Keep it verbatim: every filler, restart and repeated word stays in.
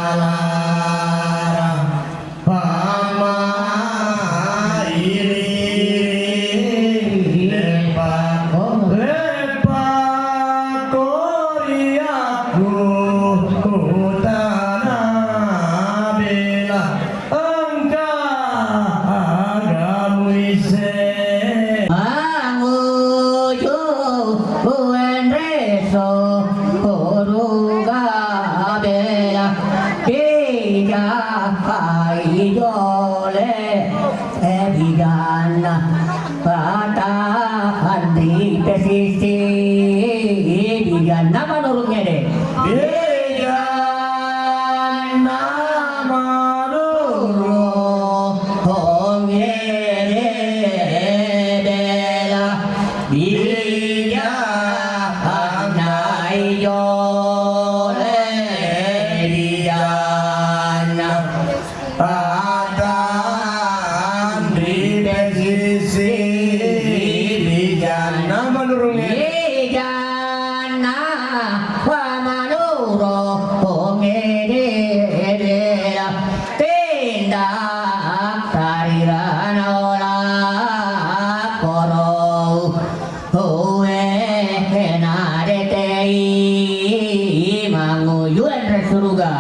Alarang pamairing lepak, lepak koriaku ku tanah bela engkah agam wise. Manguju kuenreso kuruga bela bijak kai jole. Eh, bijana patahan di pesisi, bijana manurung ngede. Bijana manurung ngede bela, bijana ijole bijana. Patahan di pesisi, bijana manurung ngede. Bijana wa manurung ngede. Tindak tarirana olah koro. Uwe kena detei mangujuan re suruga.